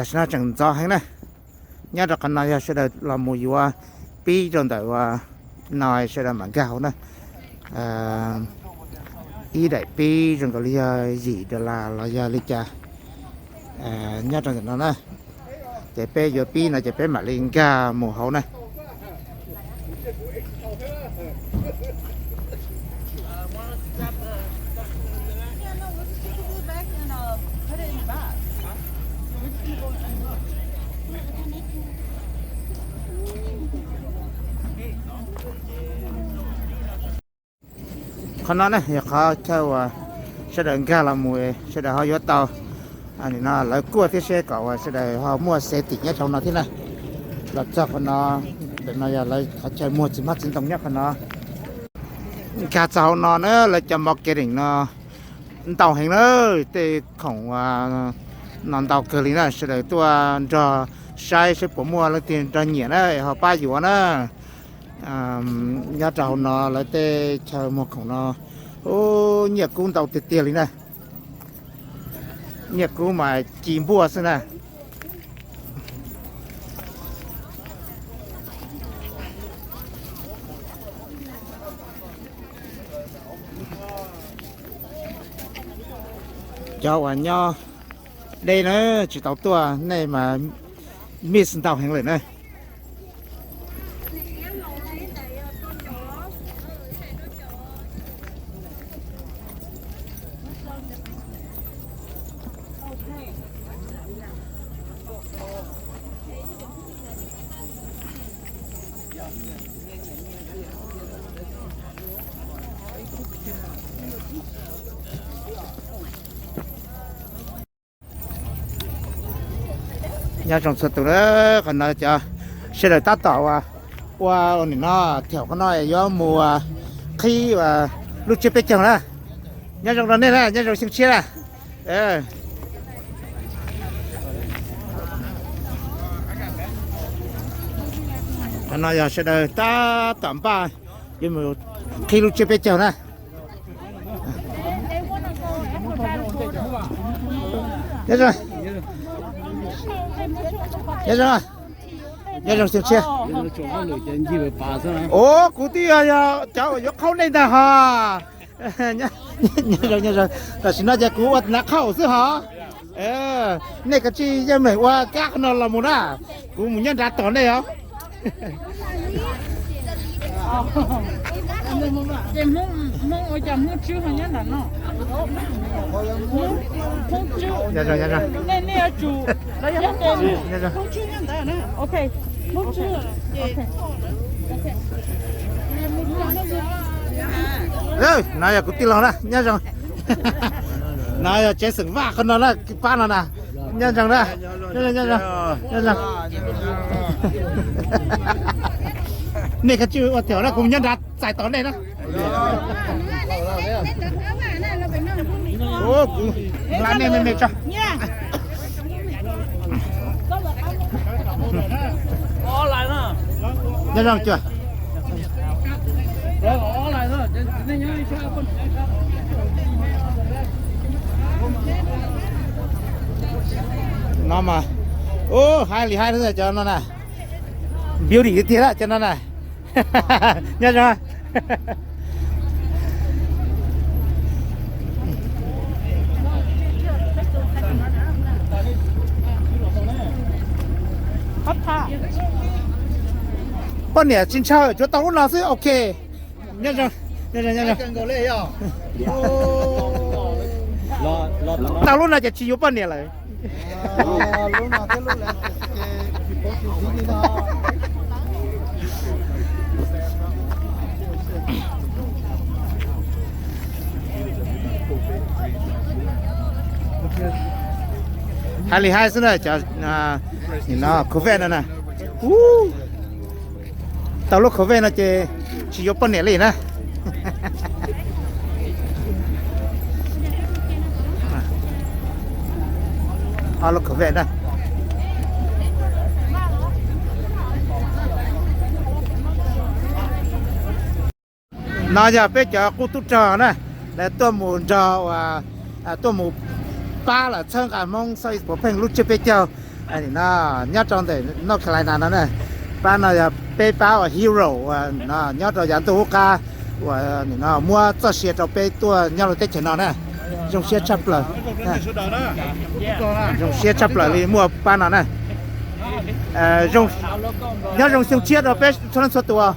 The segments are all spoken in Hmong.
Tam sim no tseem ntxov heev na. Nyob rau qhov no yog sawv daws los mus yuav pib rau ntawm no sawv daws mam nkag hauv na. Ib daim pib zoo nkaus li yog yim dollar los yog li cas nyob rau ntawm no na. Ces peb yuav pib no ces peb mam li nkag mus hauv na. Qhov no na yog qhov chaw uas sawv daws nkag los mus sawv daws ho yuav tau. Nim no lawv kuaj thiab seb kom uas sawv daws ho muaj safety nyob rau no thiab na. Los txog qhov no, ntawm no yog lawv qhov chaw muag txiv hmab txiv ntoo nyob qhov no. Nkag txog hauv no na lawv cov mov kev deem no ntau heev na, tej khoom no ntau kawg li na, sawv daws tuaj nrog saib seb puas muaj leej twg nrog nyiam na ho pab yuav na. Nyob rau hauv no lawv tej chaw muag khoom no, nyiaj kub ntau tiag tiag li na. Nyiaj kub mas ci npuaj xwb na. Cov uas nyob deb na tsis tau tuaj nej mas miss ntau heev lawm na. Nyob zoo txhua tus na, qhov no cov sawv daws tab tom ua ua nim no thaum qhov no yuav mus qhib lub tsiab peb caug na. Nyob zoo rau nej na, nyob zoo xyoo tshiab na. Qhov no yog sawv daws tab tom npaj yuav mus qhib lub tsiab peb caug na. Nyob zoo, nyob zoo, nyob zoo xyoo tshiab. Ua kuv twb yog cov uas yuav qhaub nej ntag hos. Nyob zoo, nyob zoo, tam sim no ces kuv ua nav qhaub xwb hos. Nej kav tsij yeej meem ua kab qhov no los mus na, kuv mus nyob nrad tos nej os. Ces Hmoob, Hmoob ua cas Hmoob Tswb ho nyob nram no? Hmoob Tswb, nej, nej yuav tsum, Hmoob Tswb nyob ntawd na. Ok, Hmoob Tswb. No yog kuv tij laug na, nyob zoo. No yog tsev xeem Vaj qhov no na, pab no na. Nyob zoo na, nyob zoo, nyob zoo, nyob zoo. Nej kav tsij ua tiaum na, kuv nyob nrad txais tos nej na. Kuv nqa nej me me tso. Nyob zoo cuag. No mas, ub, hais li hais cov no na, beauty tiag tiag cov no na. Nyob zoo. Poj niam tsis ntshaw, tsuav tau lub no xwb, ok. Nyob zoo, nyob zoo, nyob zoo. Tau lub no ces tsis yuav poj niam lawm. Hais li hais xwb na, cov no covid no na. Tau lub covid no ces tsis yuav poj niam li na. Lub covid na. No yog peb cov qub tub rog na, lawv tuaj mus nrog, tuaj mus pab lawm txhawb nqa Hmoob Southeast Phoo Pheng lub tsiab peb caug. Nim no nyob rau ntawm North Carolina no na, pab no yog peb pab uas hero uas no nyob rau yav ntuj qub qab uas nim no muab txoj sia rau peb tuaj nyob rau teb chaws no na. Zoo siab tshaj plaws, zoo siab tshaj plaws li muaj pab no na. Nyob zoo xyoo tshiab rau peb txhua leej txhua tus.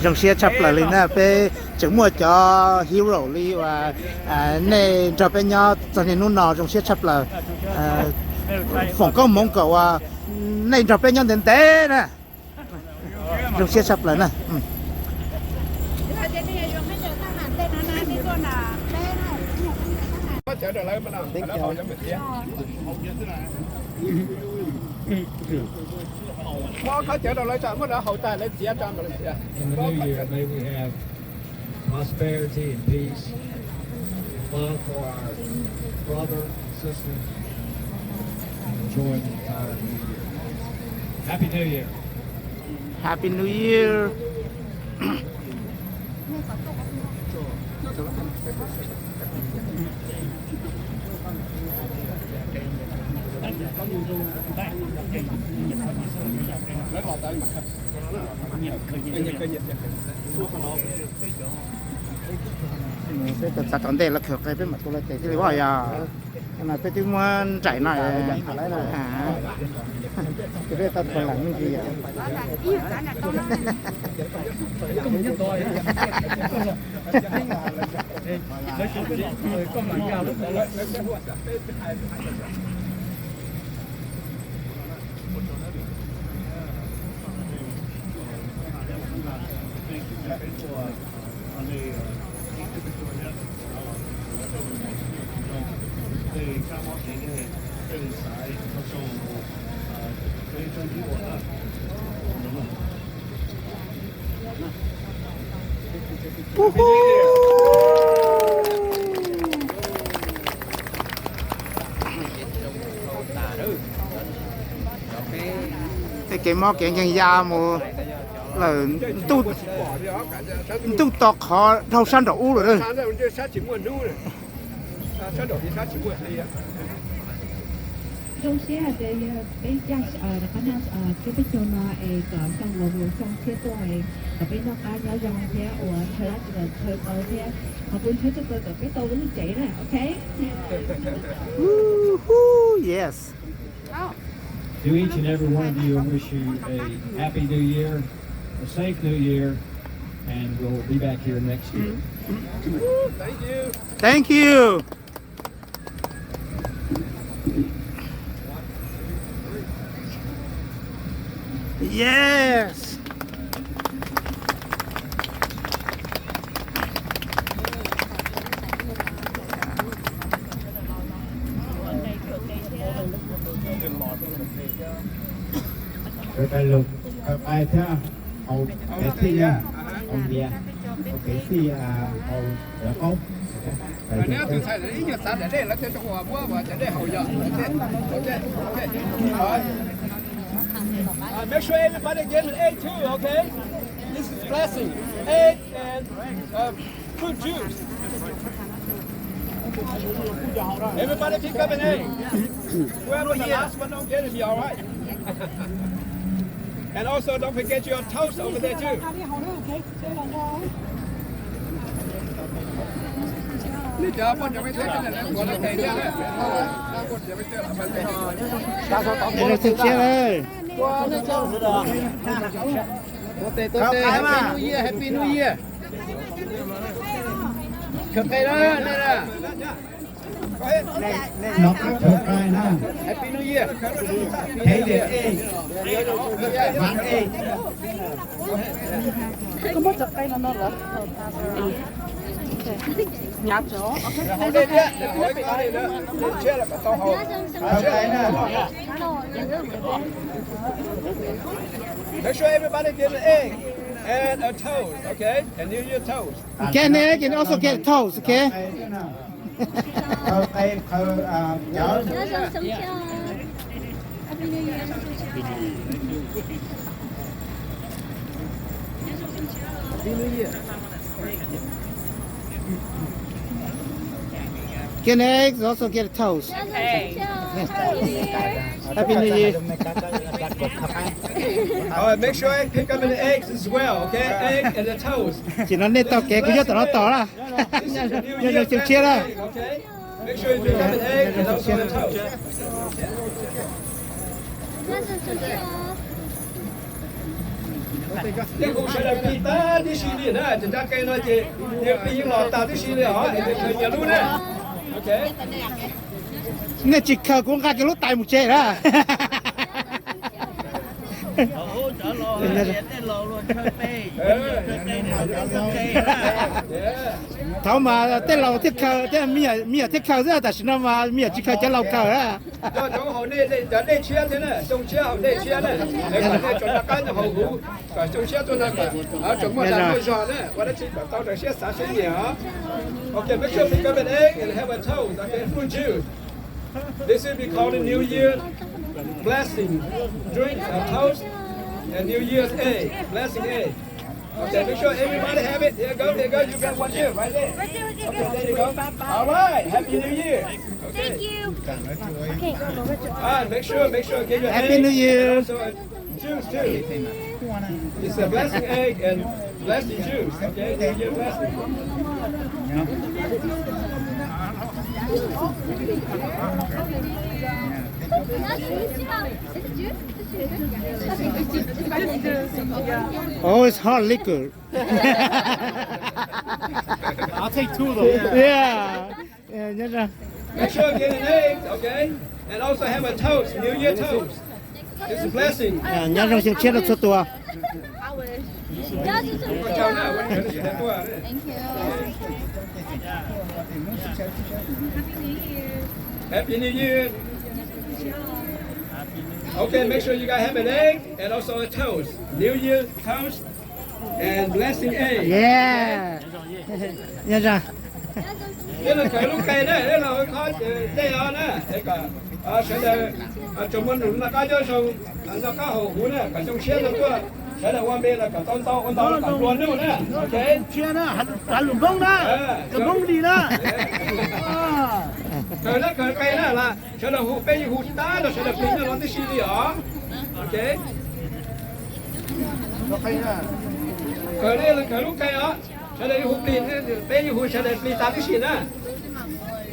Zoo siab tshaj plaws li na, peb tseem muaj cov hero li uas nej nrog peb nyob txog niaj hnub no zoo siab tshaj plaws. Foom koob hmoov kom uas nej nrog peb nyob ntev ntev na. Zoo siab tshaj plaws na. In the new year, may we have prosperity and peace and love for our brother, sister, and enjoy the entire new year. Happy New Year. Happy New Year. Peb tau txav tom ntej los khawm qe peb mam tu lawv tes thiaj li vaj yog. Mas peb twb muab nraim no. Peb tau tau lam me ntsis yom. Tej kev mob kev nkeeg ya mus lawm, ntuj to qhov dhau sab nraum ub lawm. Zoo siab hais tias yog peb caj rov qab noj cub peb caug no es kom xyoo los mus xyoo tshiab tuaj es kom peb noj qab nyob zoo thiab ua chaw dab tsi los chaw tau thiab qhov pub ntshaw tsuj kaw kom peb tau lub tsev na, ok? Yes. To each and every one of you, I wish you a happy new year, a safe new year, and we'll be back here next year. Thank you. Yes. Kawm qai lug, kawm qai thiab haus kev txhij na, haus npias, haus kev txhij, haus cov qaub. Ib nyuag txav daim dej lawv thiaj tau ua muab cov dej haus yom. Make sure everybody get an egg too, okay? This is blessing. Egg and uh, fruit juice. Everybody pick up an egg. Whoever the last one don't get it, be all right. And also don't forget your toast over there too. Happy New Year, Happy New Year. Kawm qai na, nej na. Happy New Year. Take the egg. One egg. Koj muab cov qai no no los. Nyav tso. Make sure everybody get an egg and a toast, okay? A New Year toast. Get an egg and also get a toast, okay? Nyob zoo xyoo tshiab. Happy New Year. Get an egg, also get a toast. Happy New Year. All right, make sure I pick up an eggs as well, okay? Egg and a toast. Ces no nej taug kev kuv nyob tom no tos na. Nyob zoo xyoo tshiab na. Make sure you pick up an egg and also a toast. Tej hu sawv daws plig tag tib si li na, cov nra qe no ces yeej plig yeej los tag tib si li os, es khaws nyias lub na. Nej tsis khaws kuv nqa kiag lub tais mus tsev na. Thaum mas tej laus thiaj khaws, me nyuam thiaj khaws xwb, tam sim no mas me nyuam tsis khaws, cov laus khaws na. Cov dej tshiab thiab na, xyoo tshiab haus dej tshiab na, es kom nej tso rov qab haus huv, kom xyoo tshiab tuaj no kom tseem muaj dag muaj zog na, ua dab tsi kom tau rau siab xav siab nyiam os. Okay, make sure pick up an egg and have a toast, okay, fruit juice. This will be called a New Year blessing. Drink a toast and New Year's egg, blessing egg. Okay, make sure everybody have it. Here you go, here you go. You got one here, right there. Okay, there you go. All right, Happy New Year. Okay. Thank you. Okay. All right, make sure, make sure, get your Happy egg New Year. And also a juice too. It's a blessing egg and blessing juice. Okay, New Year blessing. Oh, it's hard liquor. I'll take two of those. Yeah. Yeah, nyob zoo. Make sure you get an egg, okay? And also have a toast, New Year toast. It's a blessing. Nyob zoo xyoo tshiab rau txhua tus. Happy New Year. Okay, make sure you guys have an egg and also a toast. New Year toast and blessing egg. Yeah. Nyob zoo. Peb los khaws lub qe na, peb los ua qhov dej os na, kom sawv daws tsuas muaj num noj qab nyob zoo, noj qab haus huv na, kom xyoo tshiab no tuaj sawv daws ua me los kom tau ntau ua ntau los kom nplua nuj na. Okay. Tshiab na, lus Hmoob na, lus Hmoob li na. Khaws na, khaws qe na, sawv daws hu, peb yeej hu tag los sawv daws plig nyob no tib si li os. Okay. Khaws ne, khaws lub qe os. Sawv daws yeej hu plig, peb yeej hu sawv daws plig tag tib si na.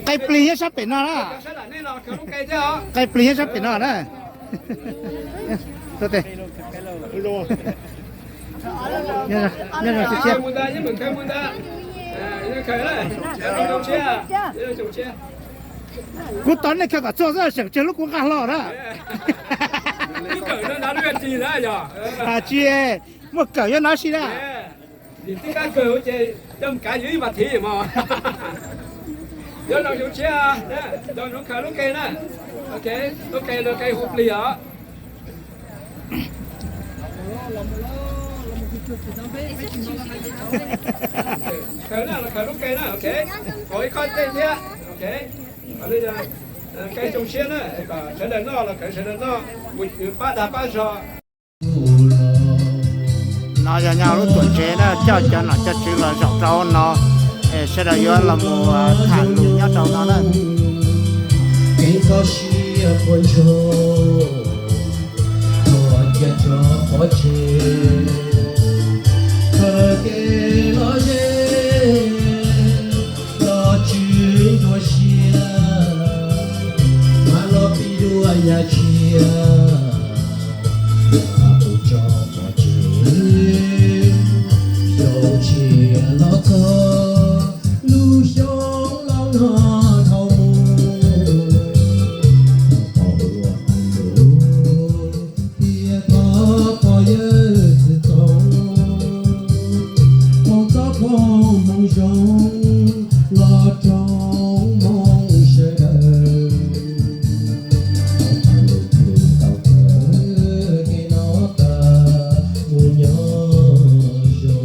Qe plig nyob sab pem no na. Qe plig nyob sab pem no na. Kuv tos nej khaws kom txog xwb, seem tseg lub kuv nqa hlo na. Tsis, muaj kawm yuav no si na. Tib kab kawg ces coj mus kav yus ib vas thiv mog. Nyob zoo xyoo tshiab, nyob zoo khaws lub qe na. Ok, lub qe, lub qe hu plig os. Khaws na, los khaws lub qe na, ok. Haus ib khob tej thiab, ok. Qe xyoo tshiab na, kom sawv daws noj los khaws sawv daws noj, mus pab dag pab zog. No yog nyob lub tuam tsev na, coj cov nom cov tswv los zaum rau no, es sawv daws yuav los mus tham lus nyob rau no na. Kev kho siab puas ntsoog, ua cia tso pov tseg, qhov kev lom zem los tswv dua siab, mas los pib dua yam tshiab. Kuv tso pov tseg, xyoo tshiab los txog, lub xyoo laus no dhau mus, pom ua tus thiab thov pog yawg txwv txoo, foom txoj foom hmoov zoo los rau hmoob sawv daws. Lub hlis tau kawg kev no tas mus nyob zoo.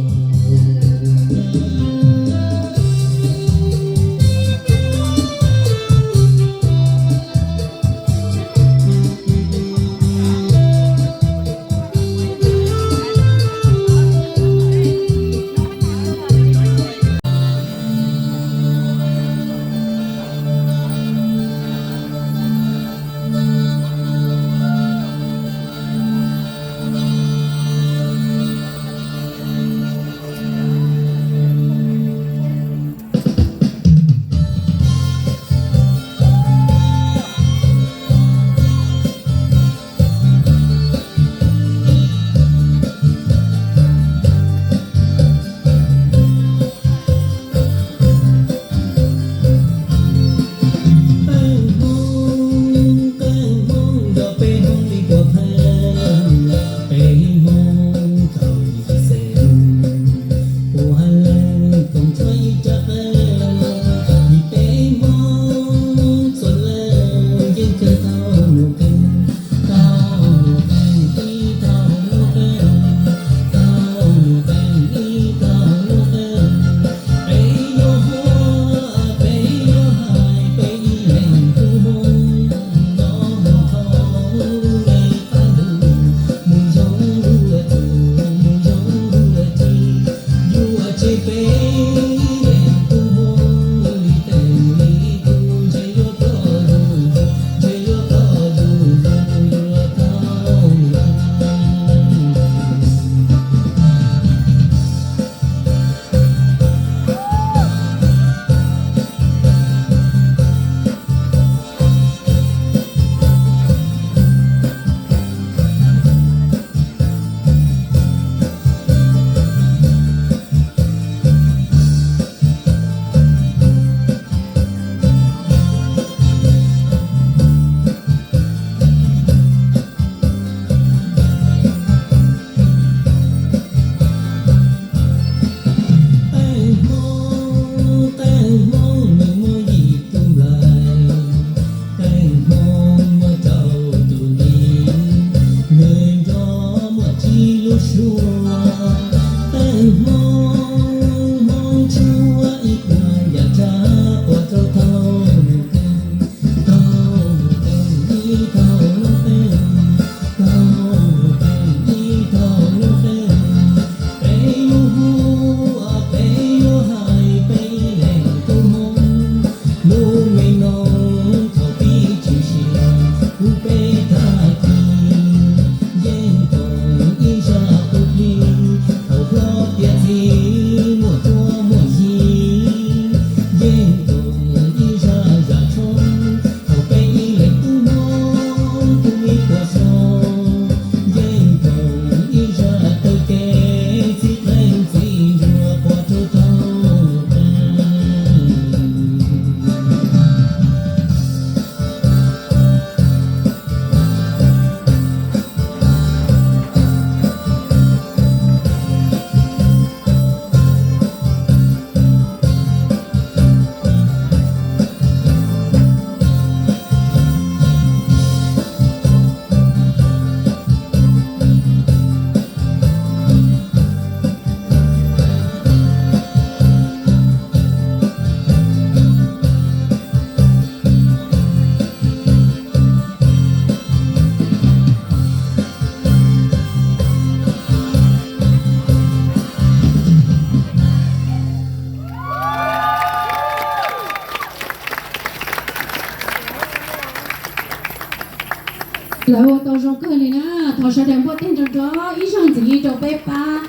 Lawv ua tau zoo kawg li na. Thov sawv daws npuaj teg nrov nrov ib zaug ntxiv li rau peb pab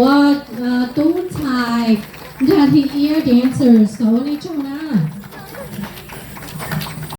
uas tub ntxhais Nkaj Thim Iab Dancers, thov ua nej tsaug na.